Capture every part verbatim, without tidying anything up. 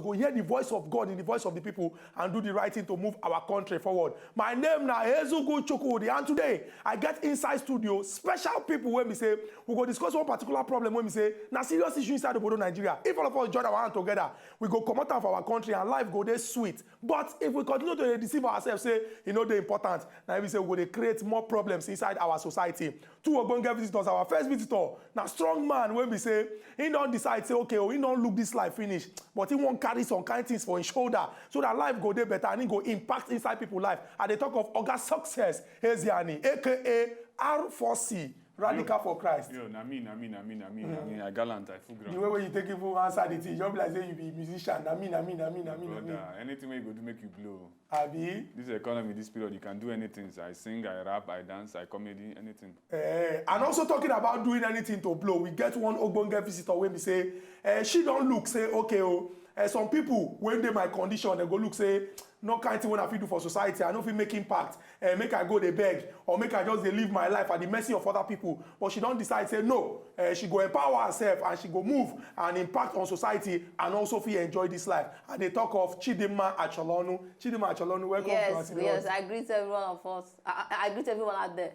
go hear the voice of God in the voice of the people and do the right thing to move our country forward. My name na Ezugu Chukwudi, and today I get inside studio special people wey be say we go discuss one particular problem wey be say na serious issue inside obodo Nigeria. If all of us join our hand together, we go comot am for our country and life go dey sweet. But if we continue to dey deceive ourselves say e no dey important, na e be say we go dey create more problems inside our society. Two ogbonge visitors. Our first visitor na strong man wey be say he don decide say, okay, oh, he don look this life finish, but he wan carry some kind things for him shoulder so that life go dey better and he go impact inside people life. I dey talk of Oga Success Ezeani, aka R four C, Radical for Christ. Yo, na me, na me, na me, na me, na me. I gallant, I full ground. The way wey you take even answer the thing, you just be like say you be musician. Na me, na me, na me, na me, na me. Brother, anything wey you go do, make you blow. Abi? This economy, this period, you can do anything. I sing, I rap, I dance, I comedy, anything. Eh, and also talking about doing anything to blow, we get one ogbonge visitor wey be say, eh, she don look say, okay, oh, eh, some people wey dey my condition, they go look say, no kind thing wey I fit do for society, I no fit make impact, eh, make I go dey beg, or make I just dey live my life at the mercy of other people. But she don decide say no, eh, she go empower herself and she go move and impact on society and also fit enjoy this life. I dey talk of Chidinma Acholonu. Chidinma Acholonu, welcome to Yes, Asiri yes, Hot. I greet every one of us. I, I, I greet everyone out there.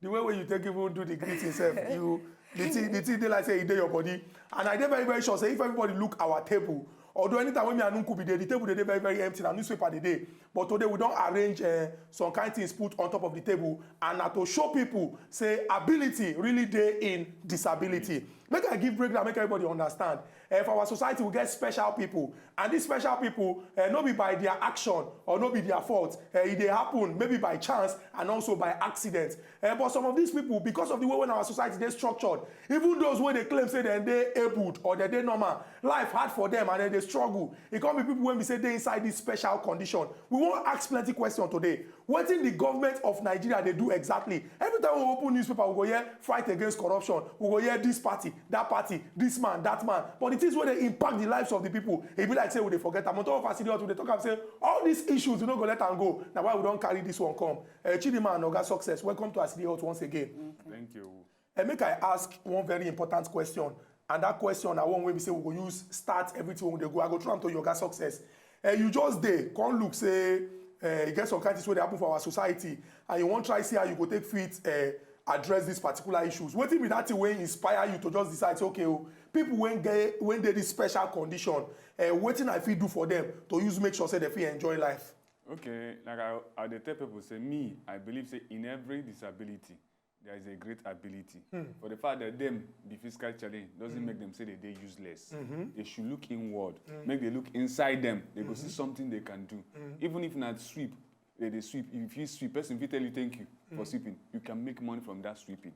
The way wey you take even do the greeting sef, you, the thing, the thing dey like say e dey your body. And I dey very, very sure say if everybody look our table, although anytime wey me and Nkubi dey, the table dey dey very, very empty, na newspaper dey dey. But today we don arrange, eh, some kind things put on top of the table, and na to show people say ability really dey in disability. Make I give breakdown, make everybody understand. Eh, for our society, we get special people, and these special people, eh, no be by their action or no be their fault. Eh, e dey happen maybe by chance and also by accident. Eh, but some of these people, because of the way wey our society dey structured, even those wey dey claim say dem dey abled or dem dey normal, life hard for them and dem dey struggle. E come be people wey be say dey inside this special condition. We wan ask plenty questions today. Wetin the government of Nigeria dey do exactly? Every time we open newspaper, we go hear fight against corruption, we go hear this party, that party, this man, that man. But the things wey dey impact the lives of the people, e be like say we dey forget am. On top of Asiri Hot, we dey talk am say all these issues, we no go let am go. Na why we don carry this one come. Eh, Chidinma and Oga Success, welcome to Asiri Hot once again. Thank you. Eh, make I ask one very important question. And that question na one wey be say we go use start everything wey we dey go. I go throw am to you, Oga Success. Eh, you just dey come look say, eh, e get some kind things wey dey happen for our society, and you wan try see how you go take fit, eh, address these particular issues. Wetin be that thing wey inspire you to just decide say, okay, oh, people wey get, wey dey this special condition, eh, wetin I fit do for them to use make sure say they fit enjoy life? Okay, like I, I dey tell people say me, I believe say in every disability, there is a great ability. For the fact that them be physical challenge doesn't make them say they dey useless. They should look inward, make they look inside them. They go see something they can do. Even if na sweep, they dey sweep. If you sweep, person fit tell you thank you for sweeping. You can make money from that sweeping.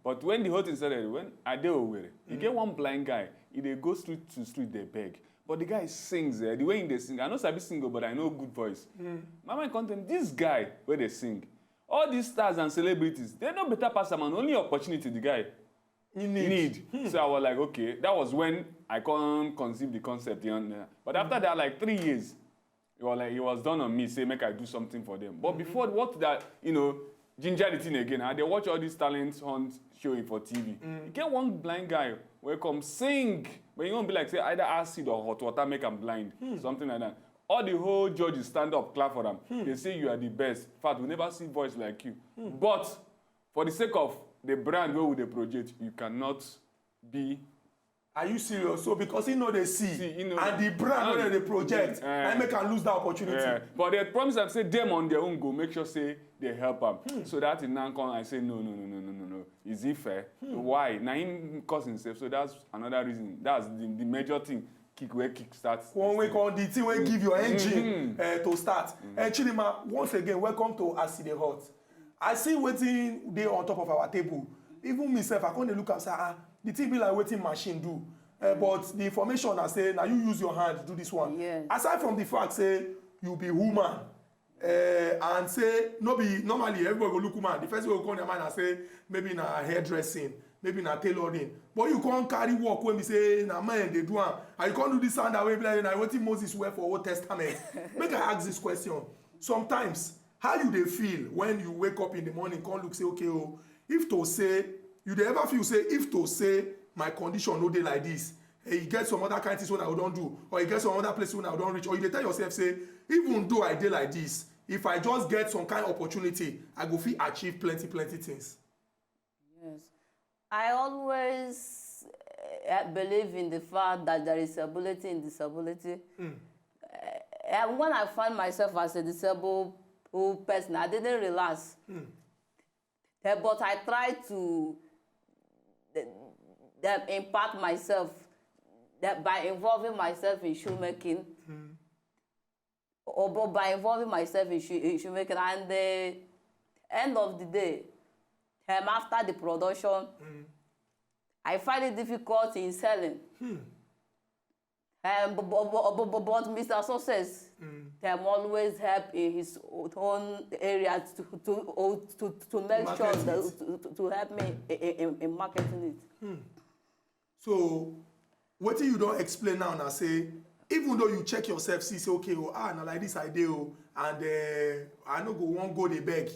But when the whole thing started, when I dey Owerri, you get one blind guy, he dey go street to street, dey beg. But the guy sings, eh, the way he dey sing, I no sabi sing o, but I know good voice. My mind come tell me, this guy wey dey sing, all these stars and celebrities, they no better pass am, and only opportunity the guy He need. need. So I was like, okay, that was when I come conceive the concept. You know? But after that, like three years, it was like, it was done on me, say make I do something for them. But before, what that, you know, ginger the thing again. I dey watch all these talent hunt show for T V. You get one blind guy wey come sing, but you won't be like say either acid or hot water make am blind, something like that. All the whole judges stand up, clap for am. They say you are the best. In fact, we never see voice like you. But for the sake of the brand wey we dey project, you cannot be. Are you serious? So because he no dey see, See, he no and the brand wey and dem dey project, Eh. na make am lose that opportunity. Yeah. But they promise am say them on their own go make sure say they help am. So that thing now come, I say, no, no, no, no, no, no, no. Is it fair? Why? Na him cause himself. So that's another reason. That's the, the major thing. Kick wey kick start. One wey come the thing wey give your engine, eh, to start. Eh, Chidinma, once again, welcome to Asiri Hot. I see wetin dey on top of our table. Even me sef, I come dey look am say, ah, the thing be like wetin machine do. Eh, but the information na say na you use your hand do this one. Yes. Aside from the fact say you be woman, eh, and say no be normally everybody go look woman. The first thing wey go come their mind na say maybe na hairdressing, maybe na tailoring. But you come carry work wey be say na men dey do am. And you come do this sandal wey be like na wetin Moses wear for Old Testament. Make I ask this question. Sometimes, how you dey feel when you wake up in the morning, come look say, okay, oh, if to say, you dey ever feel say, if to say my condition no dey like this, Eh, e get some other kind things wey I don do, or e get some other place wey I don reach, or you dey tell yourself say, even though I dey like this, if I just get some kind opportunity, I go fit achieve plenty, plenty things. Yes. I always uh, believe in the fact that there is ability in disability. Uh, when I find myself as a disabled person, I didn't relax. Uh, but I tried to uh, impact myself that by involving myself in shoemaking. Or by involving myself in shoe, in shoemaking, and the end of the day, um, after the production, I find it difficult in selling. Um, but, but, but, but, but Mister Success um, always help in his own area to to to, to, to make sure that, to, to help me in, in, in marketing it. So wetin you don explain now na say, even though you check yourself, see say, okay, oh, ah, na like this I dey, oh, and uh, I no go wan go dey beg.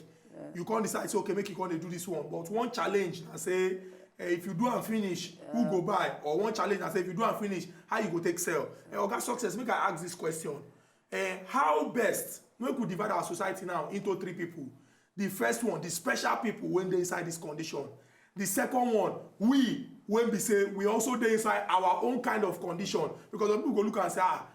You come decide say, okay, make you come dey do this one, but one challenge na say, uh, if you do am finish, who go buy? Or one challenge na say, if you do am finish, how you go take sell? Uh, Oga Success, make I ask this question. Uh, how best make we divide our society now into three people? The first one, the special people wey dey inside this condition. The second one, we wey be say we also dey inside our own kind of condition, because some people go look and say, ah,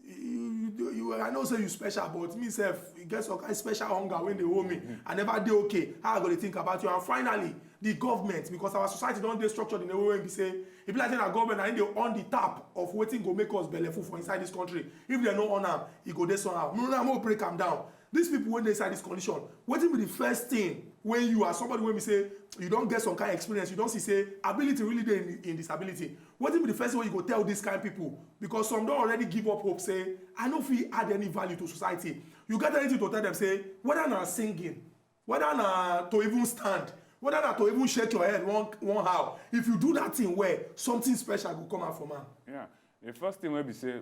you, you, you, I know say you special, but me sef, e get some kind special hunger wey dey hold me. I never dey okay. How I go dey think about you? And finally, the government, because our society don dey structured in a way wey be say e be like say na government na im dey on the tap of wetin go make us belleful for inside this country. If dem no on am, e go dey somehow. Una make we break am down. These people wey dey inside this condition, wetin be the first thing wey you, as somebody wey be say you don get some kind experience, you don see say ability really dey in, in disability, wetin be the first thing wey you go tell these kind people? Because some don already give up hope say, I no fit add any value to society. You get anything to tell them say, whether na singing, whether na to even stand, whether na to even shake your head one one how, if you do that thing well, something special go come out from am? Yeah. The first thing wey be say,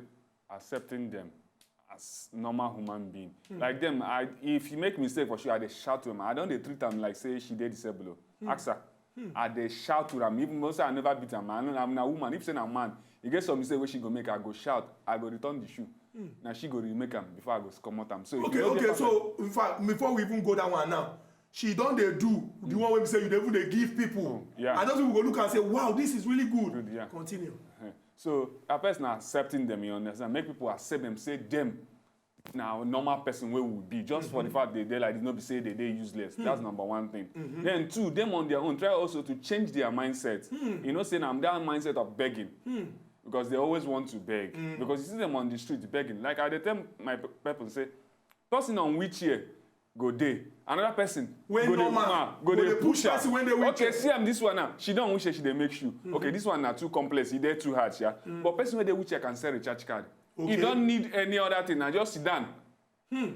accepting them as normal human being. Like them, I, if she make mistake for sure, I dey shout to am. I don dey treat am like say she dey disabled. Ask her. I dey shout to am, even though say I never beat am. I know I'm na woman. If say na man, e get some mistake wey she go make, I go shout, I go return the shoe. Na she go remake am before I go comot am. So if you Okay, no dey okay. perfect, So in fact, before we even go that one now, she don dey do the one wey be say you dey even dey give people. Yeah. And those people go look and say, wow, this is really good. Good, yeah. Continue. Eh. So that person accepting them, you understand? Make people accept them, say them na normal person wey we be, just for the fact they dey like this, no be say they dey useless. That's number one thing. Then two, them on their own, try also to change their mindset. You know, say na that mindset of begging, because they always want to beg. Because you see them on the street begging. Like I dey tell my pe- people say, person on wheelchair go dey, another person Wey go dey normal, normal, go go dey dey push push person wey dey am. wheelchair. Okay, see am, this one now, she don wheelchair, she dey make shoe. Okay, this one na too complex, e dey too hard, yeah. But person wey dey wheelchair can sell recharge card. Okay. E don need any other thing, na just sit down.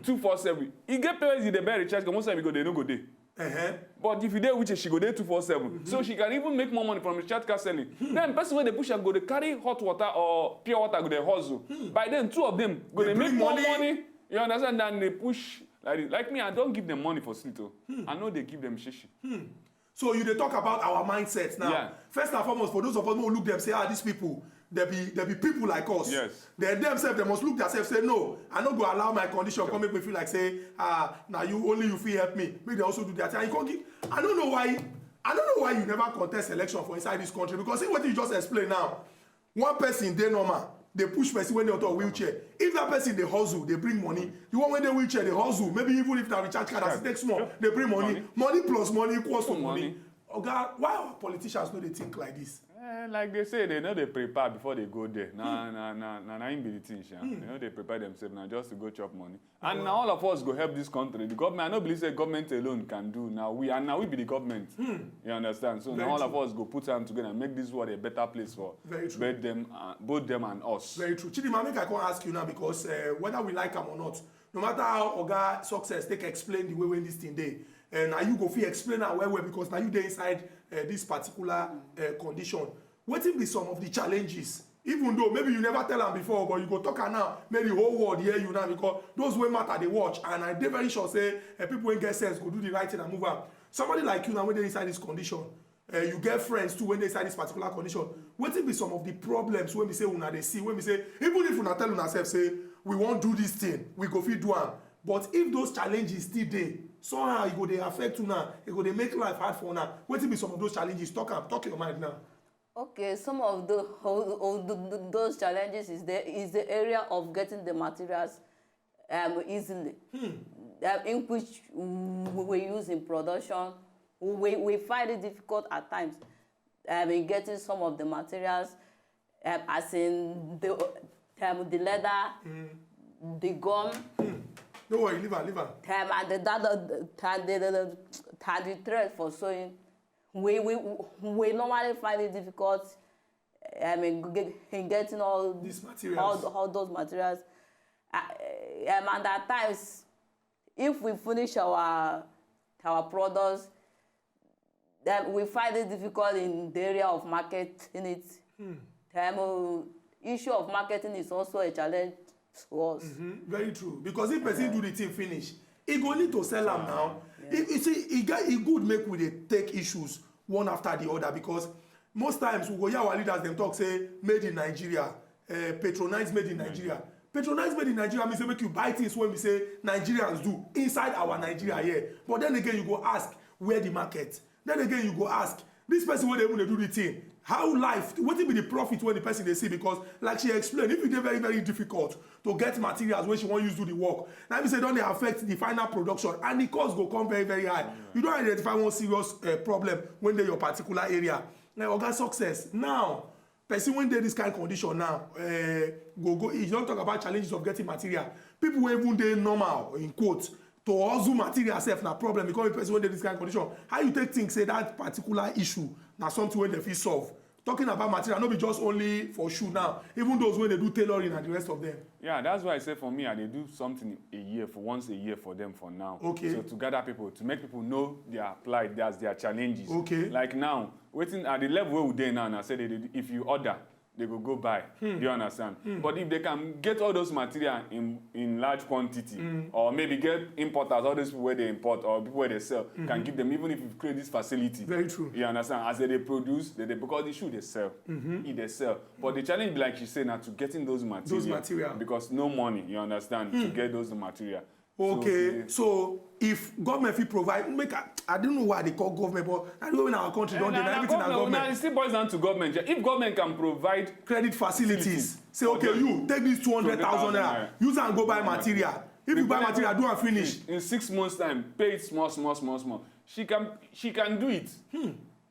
Two four seven. E get parents, e dey buy recharge card, most time e go dey, no go dey. Uh-huh. But if you dey wheelchair, she go dey two four seven. So she can even make more money from recharge card selling. Then person wey dey push am go dey carry hot water or pure water, go dey hustle. By then, two of them go Dey dey make bring more money. money. You understand? Than dey push like this. Like me, I don give them money for street o. I no dey give them shishi. So you dey talk about our mindset now. Yeah. First and foremost, for those of us who look them, say, ah, these people, they be they be people like us. Yes. Then themselves, they must look themselves, say, no, I no go allow my condition come make me feel like say, ah, now you only you fit help me. Make they also do that. And you come give, I don't know why, I don't know why you never contest election for inside this country, because see what you just explained now. One person dey normal, dey push person wey dey on top wheelchair. If that person dey hustle, dey bring money. The one wey dey wheelchair dey hustle. Maybe even if na recharge card, as it takes more, dey bring money. Money plus money equals to money. Oga, why our politicians no dey think like this? Eh, like they say, they no dey prepare before they go there. Na na na na na im be the thing, sha. They no dey prepare themselves na just to go chop money. And na all of us go help this country. The government, I no believe say government alone can do. Na we, and na we be the government. You understand? So na Very all of true. us go put hand together and make this world a better place for Very true. both them, uh, both them and us. Very true. Chidinma, make I come ask you now, because uh, whether we like am or not, no matter how Oga Success take explain the way when this thing dey, and now you go fit explain am well well, because now you dey inside uh, this particular uh, condition. Wetin be some of the challenges? Even though maybe you never tell am before, but you go talk am now, make the whole world hear you now, because those wey matter dey watch, and I dey very sure say uh, people wey get sense go do the right thing and move am. Somebody like you now, wey dey inside this condition, Uh, you get friends too when they inside this particular condition. Wetin be some of the problems when we say una dey see, when we say, even if una tell una sef say we wan do this thing, we go fit do am. But if those challenges still dey, somehow e go dey affect una, e go dey make life hard for una. Wetin be some of those challenges? Talk am, talk your mind now. Okay, some of the, of the, those challenges is the is the area of getting the materials um, easily, um, in which we, we use in production. We, we find it difficult at times um, in getting some of the materials, um, as in the um, the leather, the gum, No worry, leave am, leave am. um, and the that and the, the, the, and the thread for sewing. We, we we normally find it difficult. I mean, get, in getting all These materials. all, all those materials. Uh, um, and at times, if we finish our our products, then we find it difficult in the area of marketing it. Um, issue of marketing is also a challenge to us. Mhm, very true. Because if person do the thing finish, e go need to sell am now. If you see, e get e good make we dey take issues one after the other, because most times we go hear our leaders dem talk say made in Nigeria, uh, patronize made in Nigeria. Patronize made in Nigeria mean say make you buy things wey be say Nigerians do inside our Nigeria here. But then again, you go ask where the market. Then again, you go ask this person wey dey even dey do the thing, how life, wetin be the profit wey the person dey see? Because like she explain, if e dey very very difficult to get materials wey she wan use do the work, na im be say e don dey affect the final production and the cost go come very very high. You don identify one serious uh, problem wey dey your particular area. Na oga success now, person wey dey this kind condition now, uh, go go you don talk about challenges of getting material. People wey even dey normal, in quote, to hustle material sef na problem, because the person wey dey this kind condition, how you take think say that particular issue na something wey dem fit solve? Talking about material, no be just only for shoe now, even those wey dey do tailoring and the rest of them. Yeah, that's why I say for me, I dey do something a year for once a year for them for now. Okay. So to gather people, to make people know their plight, that's their challenges. Okay. Like now, wetin at the level wey we dey now, na say they, dey- if you order, they go go buy. Do you understand? But if they can get all those material in in large quantity, or maybe get importers, all those people where they import or people where they sell, can give them, even if you create this facility. Very true. You understand? As they, they produce, they, they because the shoe they sell, e they sell. But the challenge, like you say, now to getting those material, material. Because no money. You understand? To get those material. Okay, so if government fit provide, make I, I don't know why they call government, but I know in our country don't dey, na everything na government. It still boils down to government. Yeah. If government can provide Credit facilities, say okay, you take this two hundred thousand naira, use am go buy material. If you buy material, do am finish. In six months time, pay it small, small, small, small. She can, she can do it.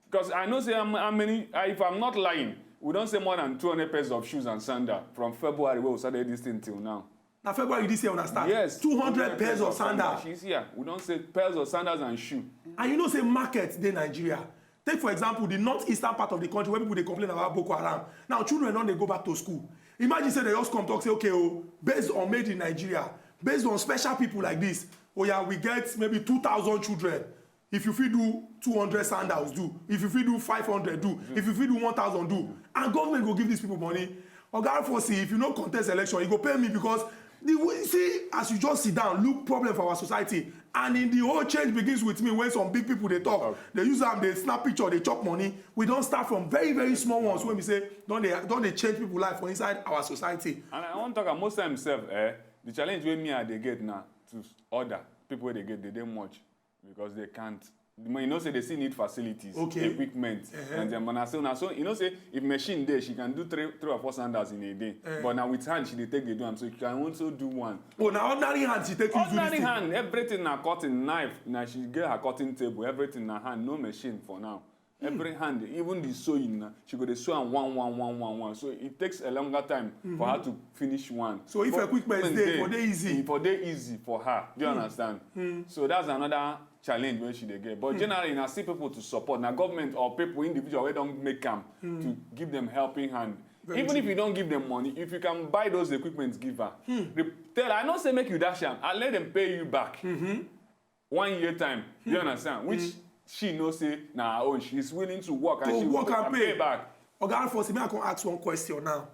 Because I know say how, how many, I- if I'm not lying, we don't say more than two hundred pairs of shoes and sandal from February where we started this thing till now. Na February this year una start. Yes. Two hundred pairs of sandal. She's here. We don't say pairs of sandals and shoe. And you know say market dey Nigeria. Take for example the northeastern part of the country where people dey complain about Boko Haram. Now children don dey go back to school. Imagine say they just come talk say okay, oh, based on made in Nigeria, based on special people like this, oh yeah, we get maybe two thousand children. If you fit do two hundred sandals, do. If you fit do five hundred, do. If you fit do one thousand, do. And government go give these people money. Oga Alfonsi, if you no contest election, you go pay me, because the way, see, as you just sit down, look problem for our society. And in the whole change begins with me when some big people they talk. They use them, they snap picture, they chop money. We don't start from very, very small ones when we say, don't they, don't they change people life for inside our society. And I want to talk about most times, sef, eh, the challenge wey me I dey get now to order people wey dey get, they dey much because they can't. The money, you know, say they still need facilities, Okay. Equipment, and then, but na so, na so, you know, say if machine there, she can do three, three or four sandals in a day. But now with hand, she dey take dey do am, so you can also do one. Oh, now ordinary hand, she take you do this Ordinary thing. Hand, everything na cutting knife. Now she get her cutting table, everything na hand, no machine for now. Every hand, even the sewing, na, she go dey sew am one, one, one, one, one. So it takes a longer time for her to finish one. So if But equipment equipment dey, for dey easy. For dey easy for her. Do you understand? So that's another challenge wey she dey get. But generally, na still people to support. Na government or people, individual wey don make am to give them helping hand. Even if you don't give them money, if you can buy those equipments, give her. Re- Tell her, I no say make you dash am. I let them pay you back. One year time. You understand? Which she know say na her own. She is willing to work and To she will work and pay. Back. Oga Alfonsi, may I come ask one question now?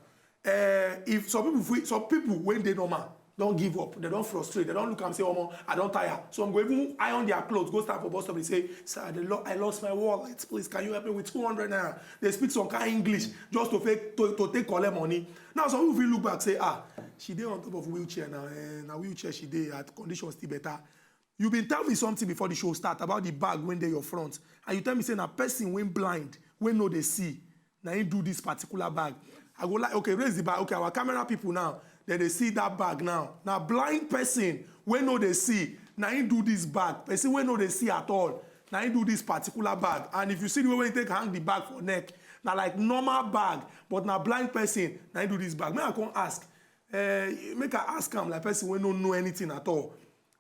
Uh, if some people, fit- some people when they normal, Don't give up. They don't frustrate. They don't look and say, "Omo, I don't tire." So I'm going to even iron their clothes, go stand for bus stop and say, "Sir, the lo- I lost my wallet. Please, can you help me with two hundred naira?" They speak some kind of English just to fake to, to take collect money. Now some people look back say, "Ah, she dey on top of wheelchair now. Eh, na wheelchair she dey at condition still better." You been tell me something before the show start about the bag when dey your front, and you tell me say na person when blind, when no dey see, na him do this particular bag. I go like, okay, raise the bag. Okay, our camera people now, then they see that bag now. Now blind person when no dey see, na him do this bag. Person when no dey see at all, na him do this particular bag. And if you see the way when you take hang the bag for neck, na like normal bag, but na blind person na him do this bag. Make I come ask, uh, make I ask am like person when no know anything at all.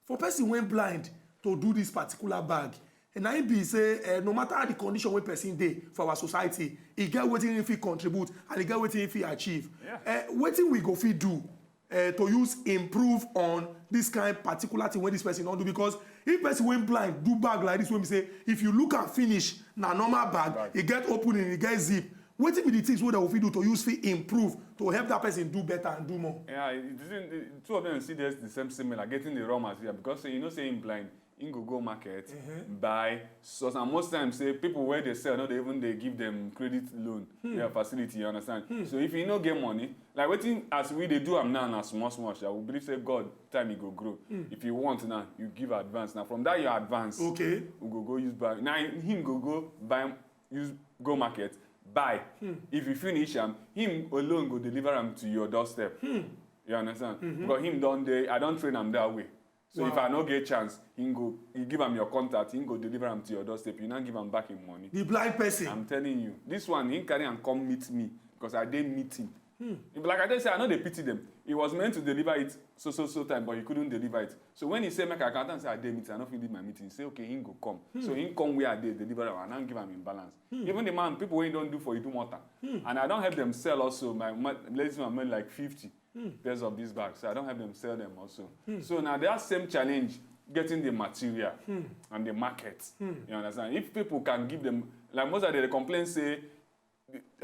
For person when blind to do this particular bag, and na im be say, eh, no matter the condition wey person dey for our society, e get wetin im fit contribute and e get wetin im fit achieve. Yeah. Eh, wetin we go fit do, eh, to use improve on this kind particular thing wey this person don do? Because if person wey blind do bag like this, wey be say if you look am finish, na normal bag, Bag. E get opening, e get zip. Wetin be the things wey dem go fit do to use fit improve to help that person do better and do more? Yeah, it isn't, the two of them see this the same similar, getting the raw material, because say you know say him blind, him go go market, buy. So and most times say people where they sell, no, they even they give them credit loan, their facility. You understand? So if you no get money, like wetin as we dey do am now na small small, sha, we believe say God time e go grow. If you want now, you give advance. Now from that your advance, Okay. we go go use buy. Now him go go buy, use go market, buy. If you finish am, him alone go deliver am to your doorstep. You understand? Because him don dey, I don train am that way. So if Wow. I no get chance, him go, you give am your contact, him go deliver am to your doorstep. You now give am back him money. The blind person. I'm telling you, this one, he carry and come meet me because I dey meeting. Like I dey say, I no dey pity them. He was meant to deliver it so so so time, but he couldn't deliver it. So when he say make I come, I say I dey meeting, I no fit leave my meeting. He say okay, he go come. So he come where I dey deliver am, and I give am in balance. Even the man, people wey he don do for Idumota, and I don help them sell also. My, my ladies, my money like fifty pairs of these bags. So I don help them sell them also. So now that same challenge, getting the material and the market. You understand? If people can give them, like most of them dey complain say,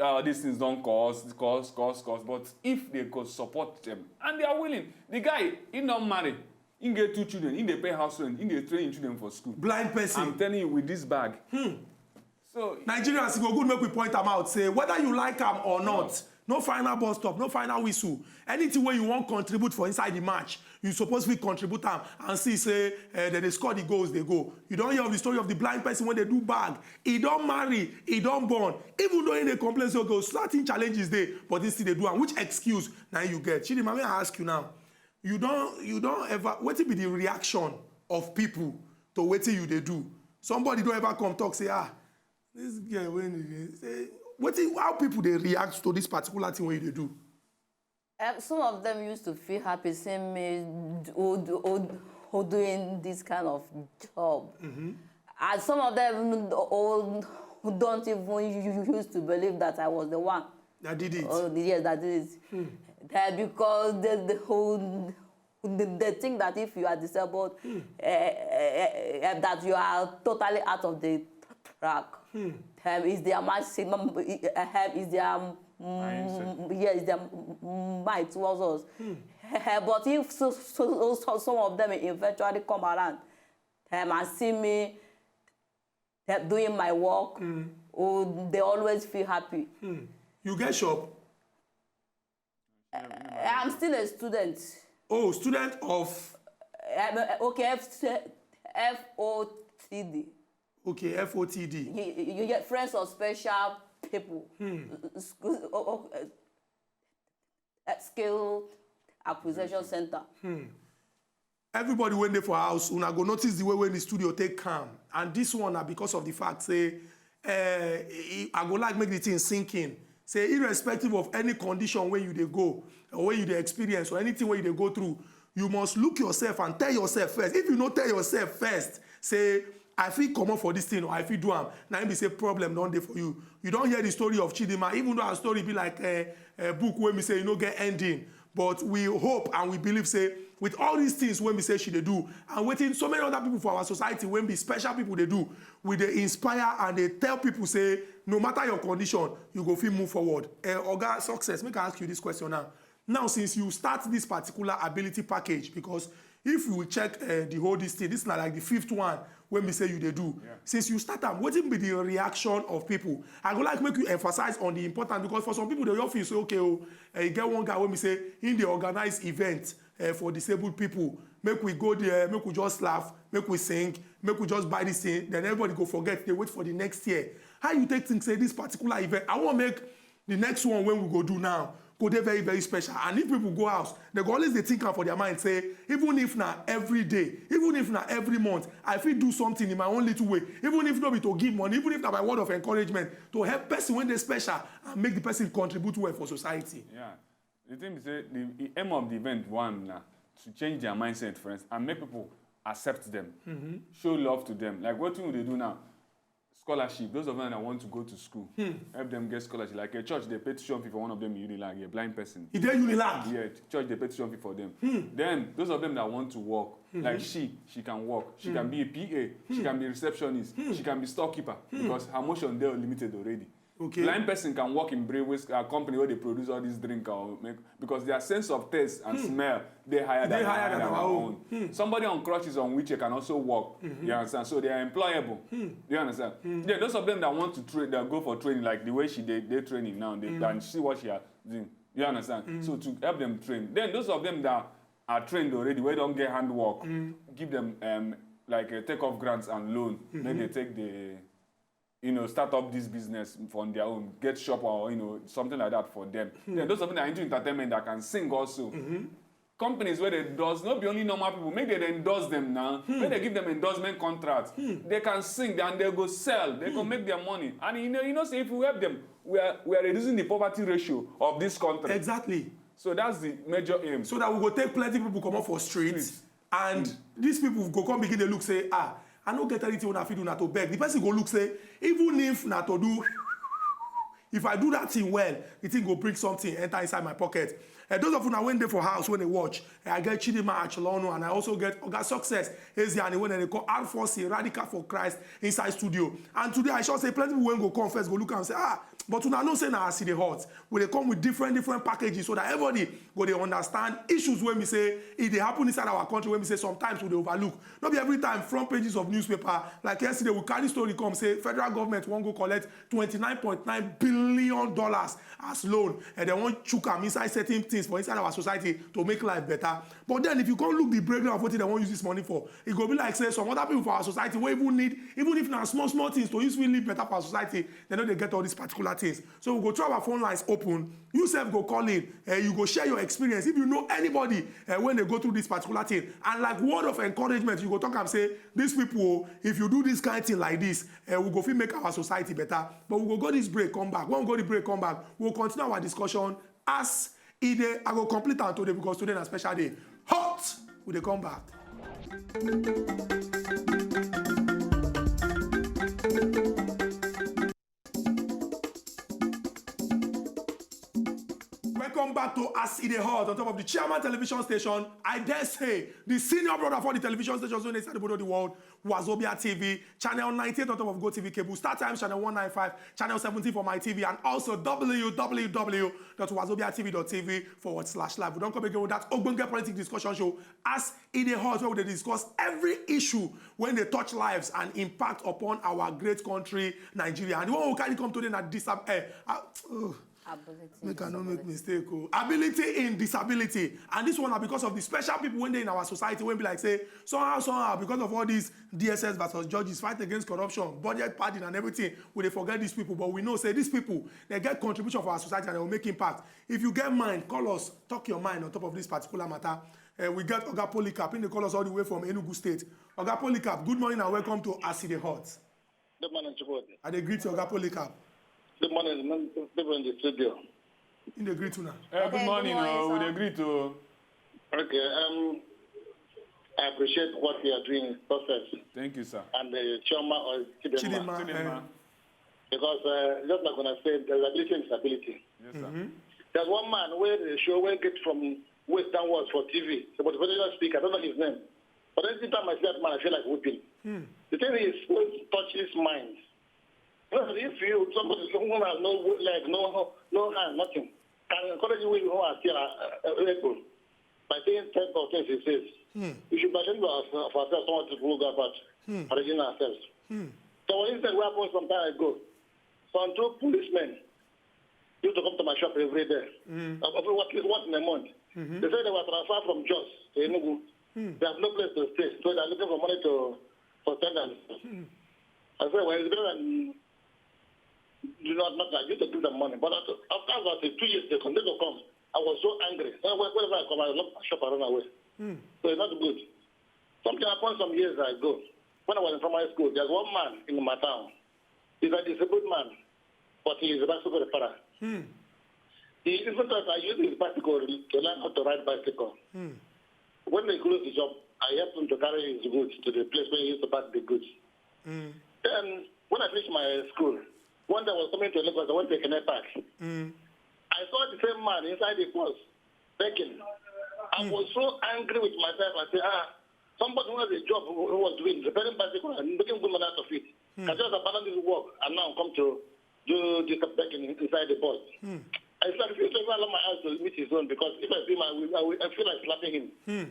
uh, these things don cost, cost, cost, cost. But if they go support them and they are willing, the guy, he not marry, he get two children, he dey pay house rent, he dey train him children for school. Blind person. I'm telling you, with this bag. So Nigerians, e go good make we point am out say whether you like am or not, no final bus stop, no final whistle. Anything wey you wan contribute for inside the match, you suppose fit contribute am and see say, eh, dem dey score the goals dey go. You don hear of the story of the blind person wey dey do bag? E don marry, e don born. Even though he dey complain say okay, certain challenges dey, but he still dey do am. Which excuse na you get? Chidinma, may I ask you now? You don, you don ever, wetin be the reaction of people to wetin you dey do? Somebody don ever come talk say, ah, this girl wey you dey say, wetin, how people dey react to this particular thing wey you dey do? Um, some of them used to feel happy seeing me do, do, do, doing this kind of job. And some of them oh, don't even used to believe that I was the one. I did it. Oh, yes, that is. Uh, because the, the whole the, the thing that if you are disabled, uh, uh, uh, that you are totally out of the track. Um, is their maximum, uh, is their Mindset. mm, yes, their mm, might towards us. Uh, but if so, so, so, so some of them eventually come around um, and see me uh, doing my work, oh, they always feel happy. You get shop? I'm still a student. Oh, student of, Um, okay, F- F O T D. Okay, F O T D. You, you get friends of special people. School, oh, oh, uh, uh, skill acquisition center. Everybody wey dey for house, una go notice the way wey the studio take calm. And this one na because of the fact say, eh, I go like make the thing sink in. Say irrespective of any condition wey you dey go, or wey you dey experience, or anything wey you dey go through, you must look yourself and tell yourself first. If you no tell yourself first, say, I fit comot for this thing, or I fit do am, na im be say problem don dey for you. You don hear the story of Chidinma, even though her story be like a, a book wey be say e no get ending. But we hope and we believe say with all these things wey be say she dey do, and wetin so many other people for our society wey be special people dey do, we dey inspire and dey tell people say no matter your condition, you go fit move forward. Eh, Oga Success, make I ask you this question now. Now, since you start this particular ability package, because if you check uh, the whole this thing, this is not like the fifth one when we say you they do. Yeah. Since you start them, what will be the reaction of people? I would like make you emphasize on the importance, because for some people, they often say, okay, oh, uh, you get one guy when we say in the organized event uh, for disabled people, make we go there, make we just laugh, make we sing, make we just buy this thing, then everybody go forget, they wait for the next year. How you take things say this particular event? I want make the next one when we go do now go dey very, very special. And if people go house, they go always dey think am for their mind say, even if na every day, even if na every month, I fit do something in my own little way, even if no be to give money, even if na by word of encouragement to help person when they special and make the person contribute well for society. Yeah. The thing is say the, the aim of the event one na to change their mindset first and make people accept them, show love to them. Like what we dey do now, scholarship. Those of them that want to go to school, help them get scholarship. Like a church, they pay tuition fee for one of them in Unilag, a blind person. E dey Unilag. Yeah, church they pay tuition fee for them. Then those of them that want to work, like she, she can work. She can be a P A. She can be receptionist. She can be storekeeper because her motion they are limited already. Okay. Blind person can work in breweries, a company where they produce all this drink or make, because their sense of taste and smell they higher than, They higher than our our own. Somebody on crutches on wheelchair can also work. You understand? So they are employable. You understand? Yeah, those of them that want to train, that go for training, like the way she did, they training now, they can see what she has doing. You understand? So to help them train. Then those of them that are trained already, where don't get handwork, give them um, like a take off grants and loan. Then they take the you know, start up this business for on their own, get shop or you know something like that for them. Then those of them that are into entertainment that can sing also. Companies where they endorse, not be only normal people, make they endorse them now. Make they give them endorsement contracts. They can sing and they go sell, they go make their money. And you know, you know, say if we help them, we are we are reducing the poverty ratio of this country. Exactly. So that's the major aim. So that we go take plenty people come up for streets, and these people go come begin to look say, ah, I no get anything when I fit do na to beg. The person go look say, even if na to do, if I do that thing well, the thing go bring something enter inside my pocket. And those of una when they for house when they watch, eh, I get Chidima Acholonu and I also get Oga Success Eziani when they call R four C Radical for Christ inside studio. And today I sure say plenty people when go come first go look and say, ah, but una know say na as e dey hot. We dey come with different different packages so that everybody go dey understand issues wey be say e dey happen inside our country wey be say sometimes we dey overlook. No be every time front pages of newspaper like yesterday we carry story come say federal government wan go collect twenty-nine point nine billion dollars as loan and dem wan chook am inside certain things for inside our society to make life better. But then if you come look the breakdown of wetin dem wan use this money for, e go be like say some other people for our society wey even need, even if na small small things to use fit live better for our society, dem no dey get all these particular things. So we go throw our phone lines open. You sef go call in. Uh, you go share your experience. If you know anybody uh, when they go through this particular thing, and like word of encouragement, you go talk and say, these people, oh, if you do this kind of thing like this, uh, we go fit make our society better. But we go go this break, come back. When we go the break, come back, we'll continue our discussion as e dey. I go complete am today because today na special day. Hot! We dey come back. Welcome back to As E Dey Hot on top of the Chairman Television Station. I dare say the senior brother for the television stations wey dey inside the world, Wazobia T V, channel ninety-eight on top of GoTV cable, Star Times channel one ninety-five, channel seventeen for my T V, and also w w w dot wazobia t v dot t v forward slash live. We don come again with that ogbonge politic discussion show As E Dey Hot, where we dey discuss every issue when they touch lives and impact upon our great country, Nigeria. And the one we carry come today na disab- eh, uh, uh, Ability. Make I no make mistake. Oh. Ability in disability. And this one na because of the special people wey dey in our society wey be like say somehow, somehow, because of all these D S S versus judges, fight against corruption, budget padding and everything, we dey forget these people. But we know say these people, they get contribution for our society and they will make impact. If you get mind, call us, talk your mind on top of this particular matter. Uh, we get Oga Polycarp, he dey call us all the way from Enugu State. Oga Polycarp, good morning and welcome to As E Dey Hot. Good morning, Chukwudi. I dey greet you, Oga Polycarp. Good morning, people in the studio. In the greet una. Hey, good Okay, morning, good morning, oh, we sir. dey greet, oh. Okay, um, I appreciate what you are doing, Success, Thank you, sir. and uh, Chioma or Chidinma. Chidinma, Chidinma. eh, Because uh, just like when I said, there's ability and disability. Yes, sir. There's one man where the show where get from West downwards for T V. So, but the presidential speaker, I don't know his name. But anytime I see that man, I feel like whooping. The thing is, what touches minds? Because if you, somebody, someone has no leg, no, no hand, nothing. can encourage you when you are still uh, uh, able by saying ten or twenty says. Hmm. We should by saying of ourselves, some of the people who go about Hmm. arranging ourselves. Hmm. So one incident happened some time ago. Some two policemen used to come to my shop every day. Hmm. Uh, every, at least once in a month. Mm-hmm. They said they were transferred from Jos to Enugu. Hmm. They have no place to stay, so they're looking for money to sustain themselves. Hmm. I said, well, it's better than do not not that you to give them money. But after, after about two years, they continue to come. I was so angry. So whenever I come, I lock my shop and run away. Hmm. So it's not good. Something happened some years ago. When I was in primary school, there's one man in my town. He's a disabled man, but he is a bicycle repairer. Hmm. He even thought I used his bicycle to learn how to ride bicycle. Hmm. When they closed the shop, I helped him to carry his goods to the place where he used to pack the goods. Hmm. Then, when I finished my school, one day I was coming to Lagos, I went to Ekene Park. Hmm. I saw the same man inside the bus, begging. I Hmm. was so angry with myself. I said, ah, somebody who has a job who who was doing, repairing bicycle and making good money out of it. Hmm. I just abandon this work and now come to do this begging inside the bus. Hmm. I said, I refuse to even allow my eyes to meet his own because if I see him, I, will, I, will, I feel like slapping him. Hmm.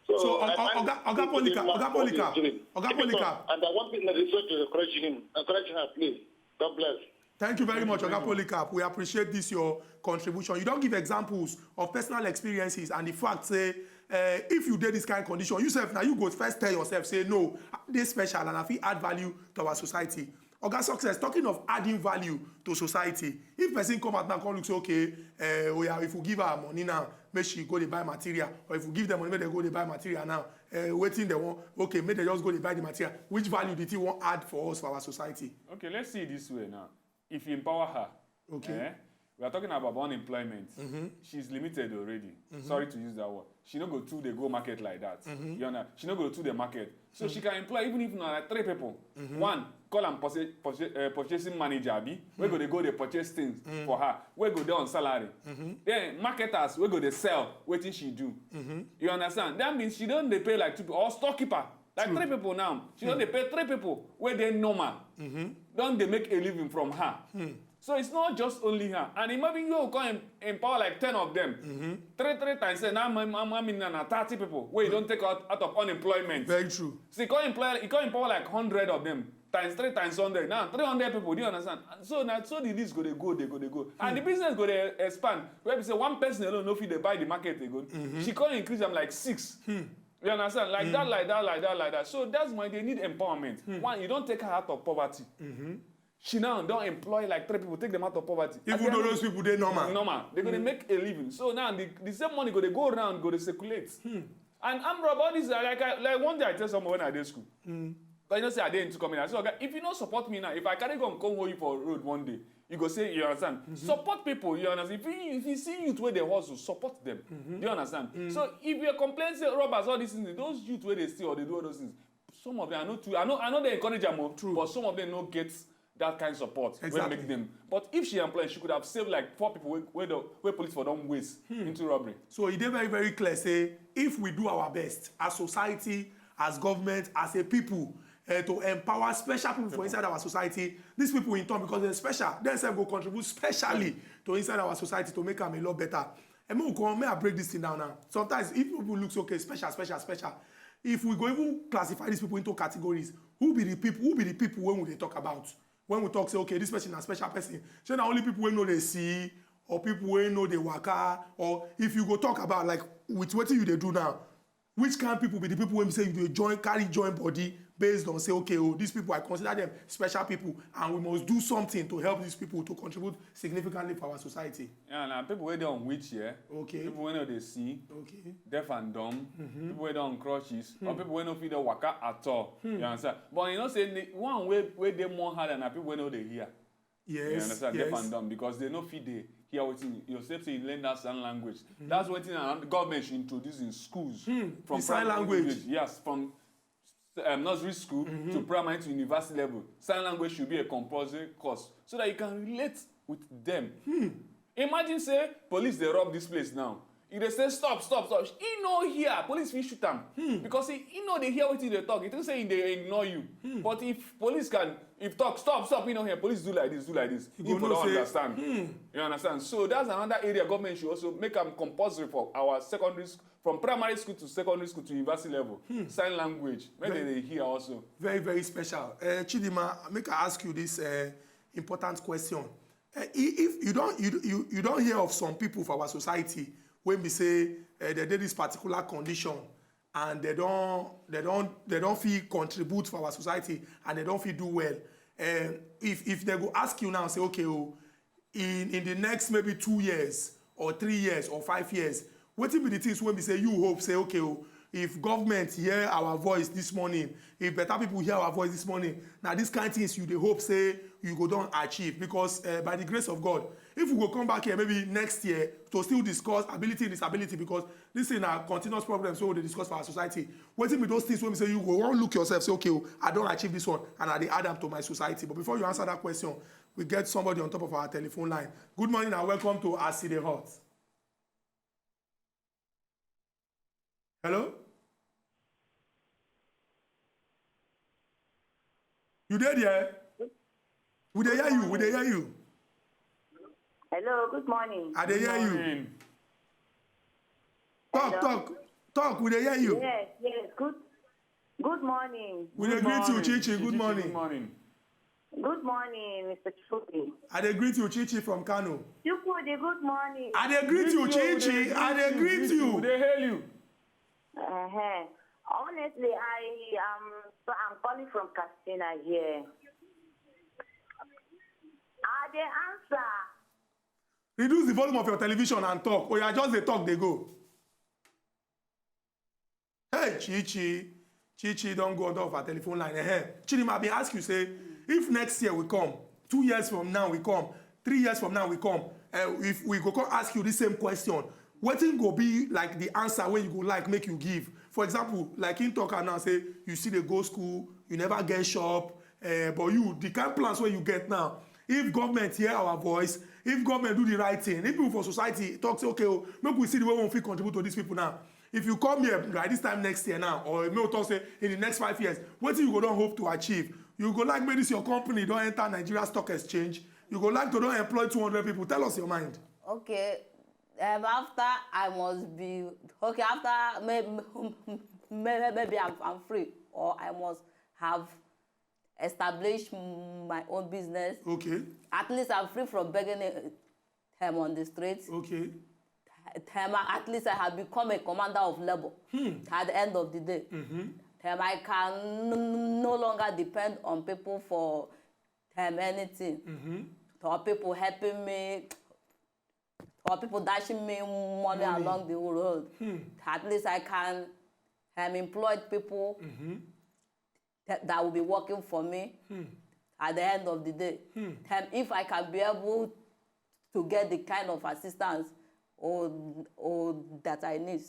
So, So, I O-, O-, find Oga, Oga it Polycarp, Oga for what he's Polycarp, doing. Oga Keep it up. Polycarp. And I want this legislature to encourage him, encourage her, please. God bless. Thank you very Thank you much, very Oga much. Polycarp. We appreciate this, your contribution. You don't give examples of personal experiences and the fact say, uh, if you did this kind of condition, yourself now you go first tell yourself, say, no, this special and I feel add value to our society. Oga Success, talking of adding value to society, if person come out now come look say, okay, uh, oh yeah, if we give her money now, make she go dey buy material, or if we give them money, make they go dey buy material now, uh, waiting they want, okay, make they just go dey buy the material. Which value did he want add for us, for our society? Okay, let's see it this way now. If you empower her, Okay. Eh? We are talking about unemployment. Mm-hmm. She's limited already. Mm-hmm. Sorry to use that word. She no go too dey go market like that. Mm-hmm. You understand? She no go too dey market. So Mm-hmm. she can employ even if not like three people. Mm-hmm. One, call am purchase, purchase, uh, purchasing manager, abi? We go Mm-hmm. dey go dey purchase things Mm-hmm. for her. We go dey on salary. Mm-hmm. Then marketers, we go dey sell wetin she do. Mm-hmm. You understand? That means she don't dey pay like two people or storekeeper. Like True. three people now. She don't Hmm. dey pay three people where they normal. Mm-hmm. Don't they make a living from her? Hmm. So it's not just only her. And imagine you go em- empower like ten of them. Mm-hmm. Three, three times, say, now my, my, my, now thirty people where you don't take out, out of unemployment. Very true. So you can't employ, you can't empower like hundred of them. Times three, times hundred. Now three hundred people, do you understand? And so now, so the list go, they go, they go, they go. And the Hmm. business go, they expand. Where we say one person alone, no fit they buy the market, they go. Mm-hmm. She can't increase them like six. Hmm. You understand? Like Hmm. that, like that, like that, like that. So that's why they need empowerment. Hmm. One, you don't take her out of poverty. Mm-hmm. She now don't employ like three people, take them out of poverty. Even At the though end those of people, they normal. Normal. They're gonna Hmm. make a living. So now the, the same money go, they go around, go, they circulate. Hmm. And I'm about this, like, I, like one day I tell someone when I did school. Hmm. But you know, say I didn't come in. I said, okay, if you don't support me now, if I carry go and come hold you for road one day, you go say, you understand? Mm-hmm. Support people, you understand? If you, if you see youth where they hustle, support them. Mm-hmm. Do you understand? Mm. So if you complain, say robbers, all these things, those youth where they steal or they do all those things, some of them, I know too, I know, I know they encourage them more, True. but some of them no get that kind of support. Exactly. Will make them. But if she employed, she could have saved like four people where, where, the, where police for don't waste Hmm. into robbery. So it is very, very clear. Say if we do our best as society, as government, as a people, uh, to empower special people for inside our society, these people in turn, because they're special, themselves go contribute specially to inside our society to make them a lot better. And me, come, may I break this thing down now? Sometimes if people look, okay, special, special, special. If we go even classify these people into categories, who be the people? Who be the people when we dey talk about? When we talk, say, okay, this person is a special person. So not only people we know they see, or people we know they waka, or if you go talk about like with what you they do now, which kind of people be the people when we say you dey join, carry join body based on say, okay, oh, these people, I consider them special people, and we must do something to help these people to contribute significantly for our society. Yeah, now people where they on wheelchair, Okay. people where they see, Okay. deaf and dumb, Mm-hmm. people where they on crutches, or Hmm. people where no fit dey waka at all. Hmm. You understand? But you know, say the one way where they more hard than people where no they hear. Yes, You understand? Deaf yes. and dumb because they no fit dey hear wetin you say. Say you learn that sign language. Mm-hmm. That's wetin our government should introduce in schools. Hmm, from the sign primary language. Yes, from um, nursery school Mm-hmm. to primary to university level. Sign language should be a compulsory course so that you can relate with them. Hmm. Imagine say police they rob this place now. He dey say, "Stop, stop, stop." He no hear. Police fit shoot am. Hmm. Because he, he no dey hear wetin you dey talk. He think say he dey ignore you. Hmm. But if police can, if talk, "Stop, stop," he no hear. Police do like this, do like this. He go know say, understand. Hmm. You understand? So that's another area government should also make am compulsory for our secondary school, from primary school to secondary school to university level. Hmm. Sign language. Make dem dey hear also. Very, very special. Uh, Chidima, make I ask you this uh, important question. Uh, if you don't, you, you, you don't hear of some people for our society when we say uh, they did this particular condition and they don't, they don't, they don't feel contribute for our society and they don't feel do well. Uh, if, if they go ask you now, say, "Okay, oh, in, in the next maybe two years or three years or five years, wetin be the things wey be say you hope say, okay, oh, if government hear our voice this morning, if better people hear our voice this morning, now this kind of things you dey hope say you go don achieve?" Because uh, by the grace of God, if we go come back here maybe next year to still discuss ability and disability, because this thing na continuous problems wey we dey discuss for our society. Wetin be those things wey be say you go wan look yourself say, "Okay, oh, I don achieve this one and I dey add am to my society." But before you answer that question, we get somebody on top of our telephone line. Good morning and welcome to As E Dey Hot. Hello? You dey there? We dey hear you. We dey hear you. Hello, good morning. I dey hear you. Talk, talk, talk. We dey hear you. Yes, yes. Good, good morning. We dey greet you, Chichi. Good morning. Good morning, Mister Chukwudi. I dey greet you, Chichi from Kano. Chukwudi, good morning. I dey greet you, Chichi. I dey greet you. We dey hail you. Uh-huh. Honestly, I am. So I'm calling from Katsina here. I dey answer. Reduce the volume of your television and talk. Oh, you just dey talk, dey go. Hey, Chichi. Chichi don go on top of our telephone line. Eh, Chidima, I bin ask you say, if next year we come, two years from now we come, three years from now we come, uh, if we go come ask you the same question, wetin go be like the answer wey you go like make you give? For example, like him talk am now say you still dey go school, you never get shop, uh, but you, the kind plans wey you get now, if government hear our voice, if government do the right thing, if people for society talk say, "Okay, oh, make we see the way we fit contribute to these people now." If you come here by this time next year now, or make we talk say in the next five years, wetin you go don hope to achieve? You go like make this your company don enter Nigeria Stock Exchange? You go like to don employ two hundred people? Tell us your mind. Okay, um, after I must be okay. After maybe, maybe I'm, I'm free, or I must have established my own business. Okay. At least I'm free from begging uh, um, on the streets. Okay. Um, at least I have become a commander of labor. Hmm. At the end of the day, Mm-hmm. um, I can n- no longer depend on people for um, anything. Mm-hmm. Or people helping me, or people dashing me money Money. Along the road. Hmm. At least I can um, employ people Mm-hmm. that, that will be working for me Hmm. at the end of the day. Hmm. Um, if I can be able to get the kind of assistance or, or that I need.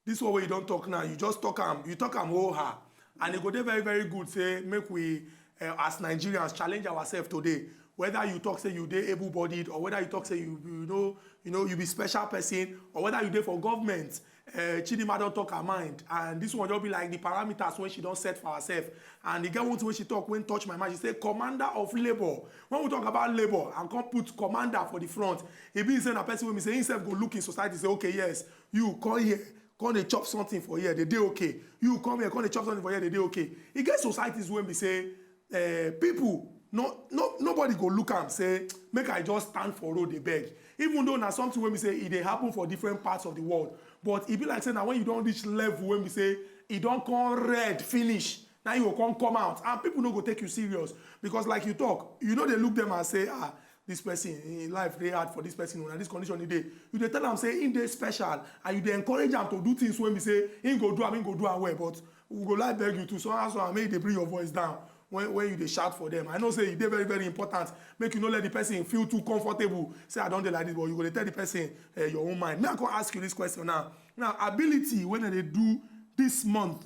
This one wey you don talk now, you just talk am, you talk am whole ha, and e go dey very, very good say make we uh, as Nigerians challenge ourselves today. Whether you talk say you dey able-bodied, or whether you talk say you, you know, you know, you be special person, or whether you dey for government, uh, Chidima don talk her mind, and this one just be like the parameters wey she don set for herself. And e get one thing wey she talk wey touch my mind. She say, "Commander of labor." When we talk about labor and come put commander for the front, e be say na person wey be say himself go look in society say, "Okay, yes, you come here, come dey chop something for here, they dey okay. You come here, come dey chop something for here, they dey okay." E get societies wey be say uh, people no, no, nobody go look am say make I just stand for road dey beg, even though na something wey be say e dey happen for different parts of the world. But e be like say na when you don reach level wey be say e don come red finish, na you go come come out and people no go take you serious. Because like you talk, you no dey look them and say, "Ah, this person, in life dey hard for this person, na this condition e dey." You dey tell am say him dey special, and you dey encourage am to do things wey be say him go do am, him go do am well. But we go like beg you too, somehow, somehow, make you dey bring your voice down when, when you dey shout for them. I know say e dey very, very important make you no let the person feel too comfortable say, "I don dey like this," but you go dey tell the person uh, your own mind. Me, I come ask you this question now. Now, ability wey dem dey do this month,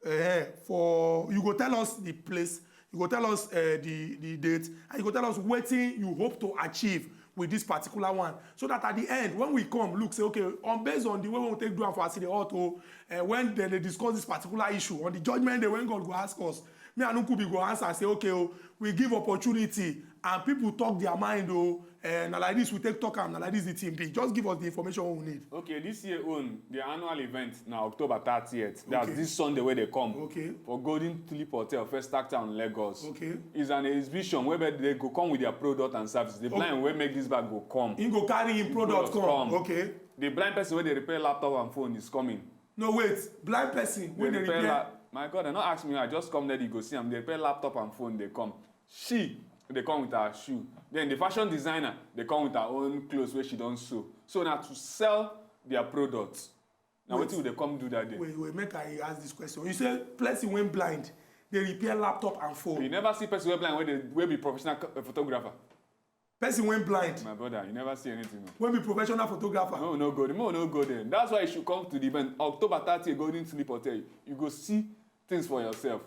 uh, for, you go tell us the place, you go tell us uh, the, the date, and you go tell us wetin you hope to achieve with this particular one, so that at the end, when we come look, say, okay, on based on the way we take do am for As E Dey Hot, oh, uh, when they, they discuss this particular issue on the judgment day, when God go ask us, me and Nkubi go answer, say, okay, oh, we give opportunity and people talk their mind, oh, uh, na like this we take talk am, na like this the thing be. Just give us the information we need. Okay, this year own, the annual event na October thirtieth. That's Okay. this Sunday where they come Okay. for Golden Tulip Hotel, Festac Town, Lagos. Okay. It's an exhibition where they go come with their product and services. The Okay. blind wey make this bag go come. He go carry him product Product come. come. Okay. The blind person wey dey repair laptop and phone is coming. No, wait. Blind person wey They dey repair repair. la- My God, I not ask me. I just come there. You go see am. They repair laptop and phone. They come. She they come with her shoe. Then the fashion designer they come with her own clothes where she don't sew. So now to sell their products. Now Wait. what will they come do that day? Wait, wait, make I ask this question. You say person wey blind, they repair laptop and phone. You never see person wey blind wey dey wey be professional co- photographer. Person wey blind, My brother, you never see anything. No. Wey be professional photographer. No, no go. No, no go there. That's why you should come to the event October thirtieth, Golden Tulip Hotel. You go see things for yourself.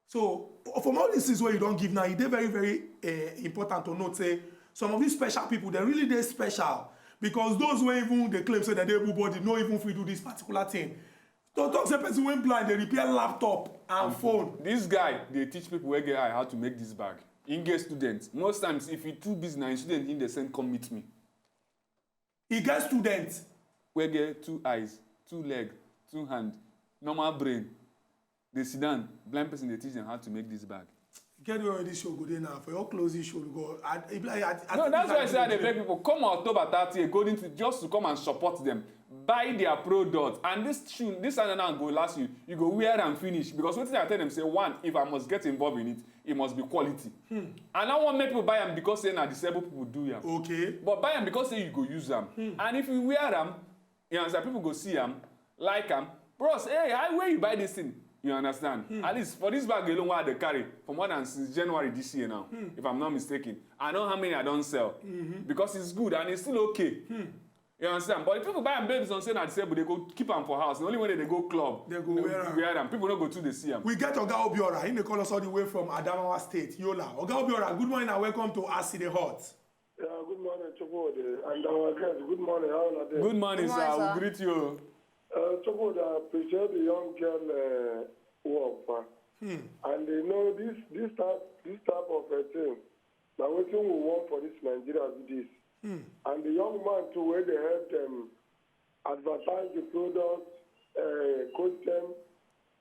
So from all these things where you don't give now, it is very, very uh, important to note say some of these special people, they really they special because those who even they claim say that they able body no even fit do this particular thing. To talk say person wey blind, they repair laptop and phone. This guy they teach people where get eye how to make this bag. In get students, most times if you too busy na him student in the same come meet me. He get students. Where get two eyes, two leg, two hand, normal brain. They sit down, blind person they teach them how to make this bag. Get where this show go there now for your closing show because I, I, I, I No, think that's I why I say I dey beg people come on October thirtieth, Golden to just to come and support them, buy their product, and this shoe, this and now go last you. You go wear and finish because what I tell them say one, if I must get involved in it, it must be quality. Hmm. And I want make people buy them because say na disabled people do them. Okay. But buy them because say you go use them, hmm. and if you wear them, you understand people go see them, like them. Bros, hey, how where you buy this thing? You understand? Hmm. At least for this bag alone, what they carry for more than since January this year now, hmm. if I'm not mistaken. I know how many I don't sell mm-hmm. because it's good and it's still okay. Hmm. You understand? But if people buy them based on say na disabled, they go keep them for house. The only way they go club, they go they wear them. Wear them. People don't go to the see them. We get Oga Obiora. He may call us all the way from Adamawa State, Yola. Oga Obiora, good morning and welcome to As E Dey Hot. Yeah, good morning, Chukwudi, and our guests. Good morning, how are they? Good morning, good morning sir. Sir. We greet you. Uh, Chukwudi, I appreciate the young girl uh, work, man. Hmm. And you know this this type this type of a thing. Now, what we want for this Nigeria is this. Hmm. And the young man too, where they help them advertise the product, uh, coach them.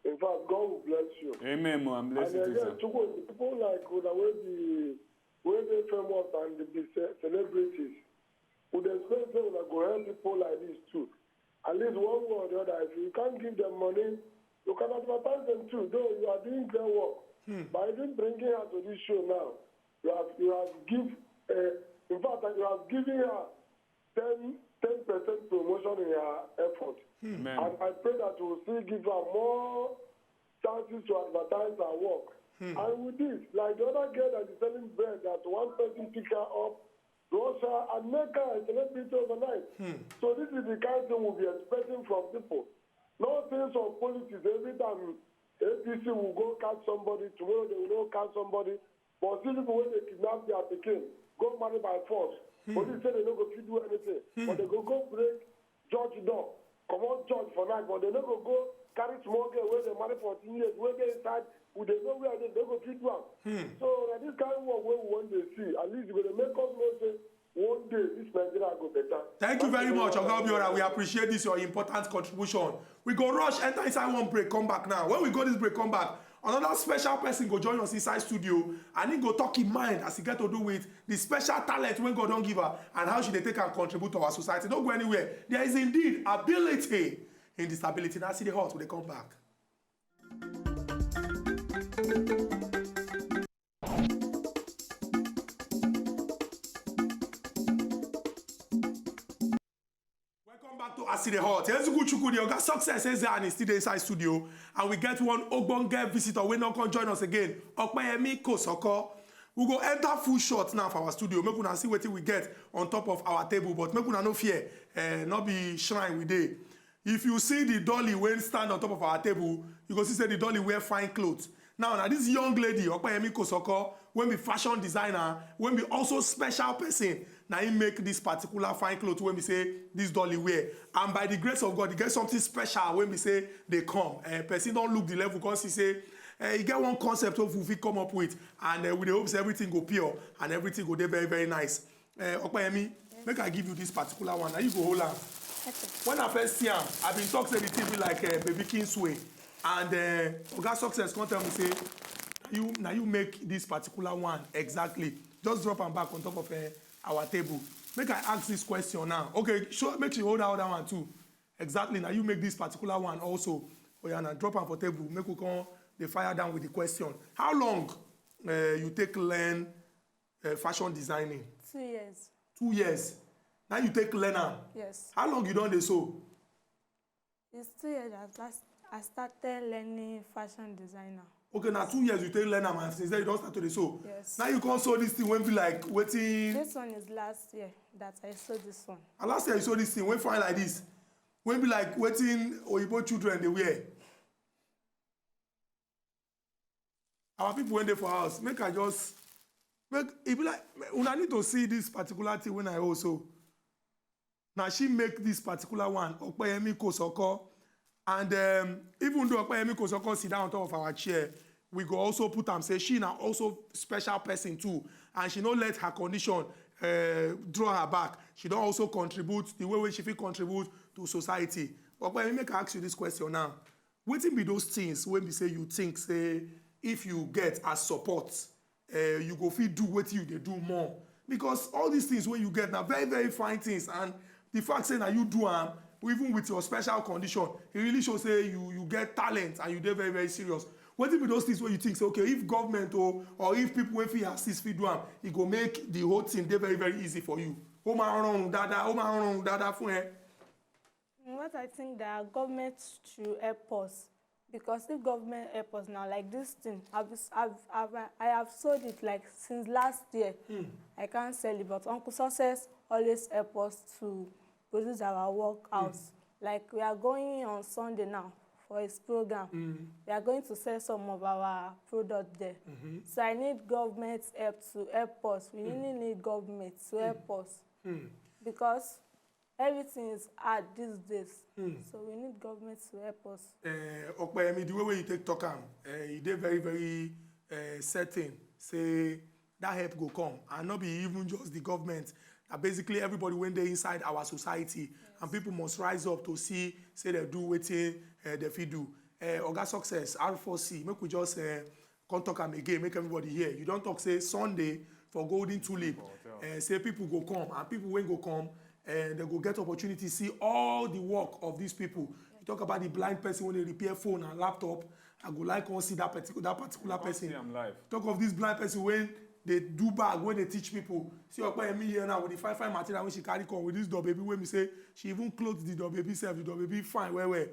In fact, God will bless you. Amen, mo. I'm blessed. And again, sir. People like that will be where they famous and they be celebrities. Would expect them to go help people like this too. At least one way or the other, if you can't give them money, you can advertise them too. Though you are doing great work, hmm. by even bringing her to this show now, you have you have give. Uh, in fact, you have given her ten ten percent promotion in her effort. Hmm. Amen. And I pray that you will still give her more chances to advertise her work. Hmm. And with this, like the other girl that is selling bread, that one person pick her up, rush her, and make her a celebrity overnight. Hmm. So this is the kind of thing we'll be expecting from people. No things of politics. Every time A P C will go catch somebody, tomorrow they will not catch somebody. But see people when they kidnap their pikin, go marry by force. Hmm. Police say they no go fit do anything, hmm. but they go go break judge door, comot judge for night, but they no go go carry small girl wey dey marry fourteen years, wey dey inside, we dey know where they no go fit do am. Hmm. So na this kind of work wey we wan dey see, at least e go dey make us know say one day this Nigeria go better. Thank you very much, Oga Obiora. We appreciate this your important contribution. We go rush enter inside one break, come back now. When we go this break, come back. Another special person go join us inside studio and he go talk him mind as he get to do with the special talent wey God don give her and how she dey take and contribute to our society. Don't go anywhere. There is indeed ability in disability. Now see the hot when they come back. Welcome back to As E Dey Hot. Ezuku Chuku, the Oga Success, Eze, and is still dey inside studio. And we get one ogbonge visitor wey no come join us again, Okpeyemi Kosoko. We go enter full shot now for our studio. Make una see wetin we get on top of our table, but make una no fear, eh, no be shrine we dey. If you see the dolly wey stand on top of our table, you go see say the dolly wear fine clothes. Now, na this young lady, Okpeyemi Kosoko, wey be fashion designer, wey be also special person, Na him make this particular fine cloth wey be say this dolly wear, and by the grace of God, e get something special wey be say dey come. Eh, person don look the level, come see say, eh, e get one concept wey we fit come up with, and, eh, we dey hope say everything go pure and everything go dey very, very nice. Eh, Opeyemi, make I give you this particular one. Na you go hold am. When I first see am, I been talk say the thing be like, eh, Baby Kingsway, and, eh, Oga Success come tell me say, "Na you, na you make this particular one exactly." Just drop am back on top of, eh, our table. Make I ask this question now. Okay, sure, make you hold that other one too. Exactly, na you make this particular one also. Oh yeah, now drop am for table. Make we come dey fire down with the question. How long, eh, you take learn, eh, fashion designing? Two years. Two years. Now you take learn am. Yes. How long you don dey sew? It's two years that last I started learning fashion designer. Okay, now two years you take learn am, and since then you don start to dey sew. Yes. Now you come sew this thing wey be like wetin? This one is last year that I sewed this one. And last year you sew this thing wey fine like this, wey be like wetin oyibo children dey wear. Our people wey dey for house, make I just make e be like, una need to see this particular thing wey I also. Na she make this particular one, Opeyemi Kosoko. And, um, even though Opeyemi Kosoko sit down on top of our chair, we go also put am say she na also special person too, and she no let her condition, uh, draw her back. She don also contribute the way wey she fit contribute to society. Opeyemi, make I ask you this question now. Wetin be those things wey be say you think say if you get as support, eh, you go fit do wetin you dey do more? Because all these things wey you get na very, very fine things, and the fact say na you do am, even with your special condition, e really show say you, you get talent and you dey very, very serious. Wetin be those things wey you think say, okay, if government o, or if people wey fit assist fit do am, e go make the whole thing dey very, very easy for you? Ó máa rọrùn dáadáa, ó máa rọrùn dáadáa fún ẹ. What I think that government should help us, because if government help us now, like this thing, I've, I've, I've, I have sold it like since last year. I can't sell it, but Uncle Success always help us to produce our work out. Like, we are going on Sunday now for his program. We are going to sell some of our product there. So I need government help to help us. We really need government to help us, because everything is hard these days. So we need government to help us. Eh, Opeyemi, the way wey you take talk am, eh, e dey very, very, eh, certain say that help go come, and no be even just the government. Na basically everybody wey dey inside our society, and people must rise up to see say they do wetin, eh, they fit do. Eh, Oga Success, R four C, make we just, eh, come talk am again, make everybody hear. You don talk say Sunday for Golden Tulip, eh, say people go come, and people wey go come, eh, they go get opportunity see all the work of these people. You talk about the blind person wey dey repair phone and laptop. I go like come see that particular, that particular person. Talk of this blind person wey dey do bag, wey dey teach people. See Opeyemi here now with the fine, fine material wey she carry come with this doll baby wey be say she even clothe the doll baby sef. The doll baby fine well, well.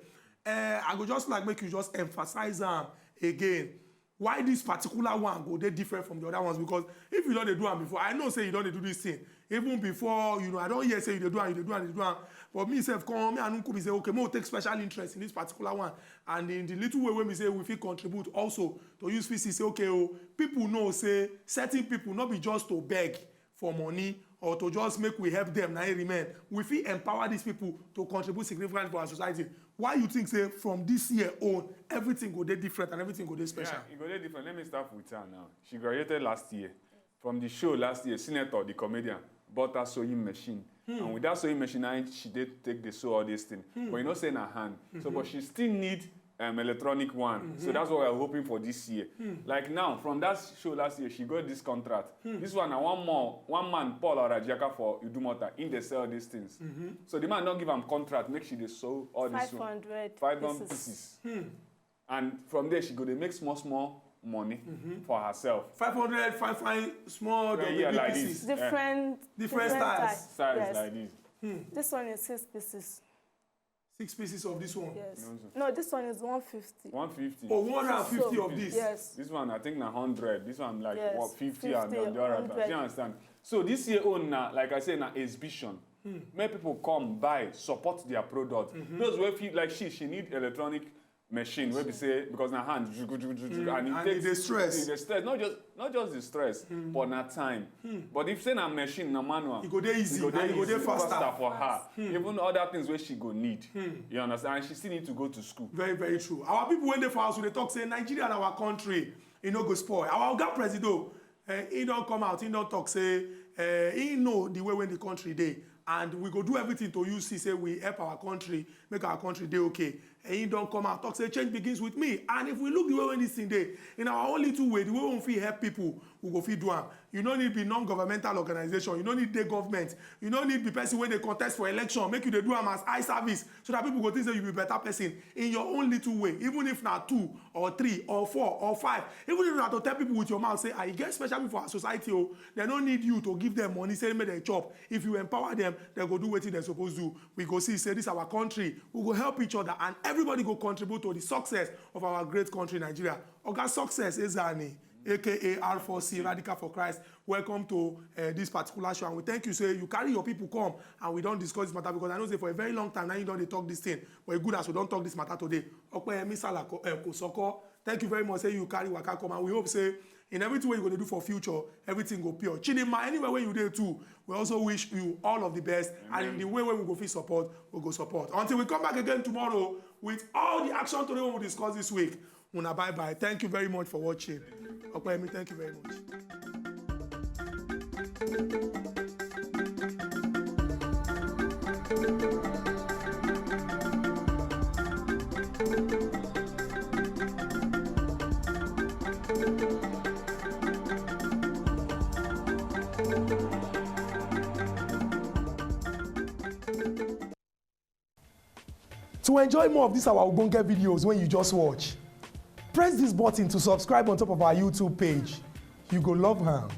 Eh, I go just like make you just emphasize am again. Why this particular one go dey different from the other ones? Because if you don dey do am before, I know say you don dey do this thing. Even before, you know, I don hear say you dey do am, you dey do am, you dey do am. But me sef come, me and Nkubi say, okay, make we take special interest in this particular one. And in the little way wey we say we fit contribute also to use fit see say, okay, oh, people know say certain people no be just to beg for money or to just make we help them, na it remain. We fit empower these people to contribute significantly for our society. Why you think say from this year on, everything go dey different and everything go dey special? Yeah, e go dey different. Let me start with her now. She graduated last year. From the show last year, Senator, the comedian, bought her sewing machine. And with that sewing machine, na she dey take dey sew all this thing. But you know say na hand. So, but she still need, um, electronic one. So that's what we're hoping for this year. Like now, from that show last year, she got this contract. This one na one more, one man, Paul Arajiaka for Idumota, in dey sell these things. So the man don give am contract, make she dey sew all this one. Five hundred pieces. And from there, she go dey make small, small money for herself. Five hundred, fine, fine, small, yeah, doll baby like pieces. This. Different, different styles. Size like this. This one is six pieces. Six pieces of this one. Yes. No, this one is one fifty. One fifty. Oh, one hundred fifty of this. Yes. This one, I think, na hundred. This one, like, what, fifty and fifty, the other. You understand? So this year own na, like I say, na exhibition. Make people come buy, support their product. Those wey feel like she, she need electronic machine wey be say, because na hand jugu jugu jugu jugu, Mm, and it and takes e dey stress. e dey stress, not just not just the stress, but na time. But if say na machine, na manual, E go dey easy, e go dey and e go easy, dey faster. faster for her. Even other things wey she go need, you understand, and she still need to go to school. Very, very true. Our people wey dey for house, we dey talk say Nigeria na our country, e no go spoil. Our oga Presido, eh, he don come out, he don talk say, eh, he know the way wey the country dey, and we go do everything to use see say we help our country, make our country dey okay. And he don come out talk say change begins with me. And if we look the way wey this thing dey, in our own little way, the way we fit help people, we go fit do am. You no need be non-governmental organization, you no need dey government, you no need be person wey dey contest for election, make you dey do am as eye service, so that people go think say you be better person in your own little way, even if na two or three or four or five. Even if na to tell people with your mouth say, "Ah, e get special people for our society o," dem no need you to give dem money say make dem chop. If you empower dem, dem go do wetin dem suppose do. We go see say this our country, we go help each other, and everybody go contribute to the success of our great country, Nigeria. Oga Success Ezeani, A K A R four C, Radical for Christ, welcome to, eh, this particular show, and we thank you say you carry your people come, and we don discuss this matter, because I know say for a very long time now you don dey talk this thing, but e good as we don talk this matter today. Opeyemi Salako, eh, Kosoko, thank you very much say you carry waka come, and we hope say in everything wey you go dey do for future, everything go pure. Chidinma, anywhere wey you dey too, we also wish you all of the best, and in the way wey we go fit support, we go support. Until we come back again tomorrow with all the action tori wey we discuss this week, una bye bye. Thank you very much for watching. Opeyemi, thank you very much. To enjoy more of these our ogbonge videos wey you just watch, press this button to subscribe on top of our YouTube page. You go love am.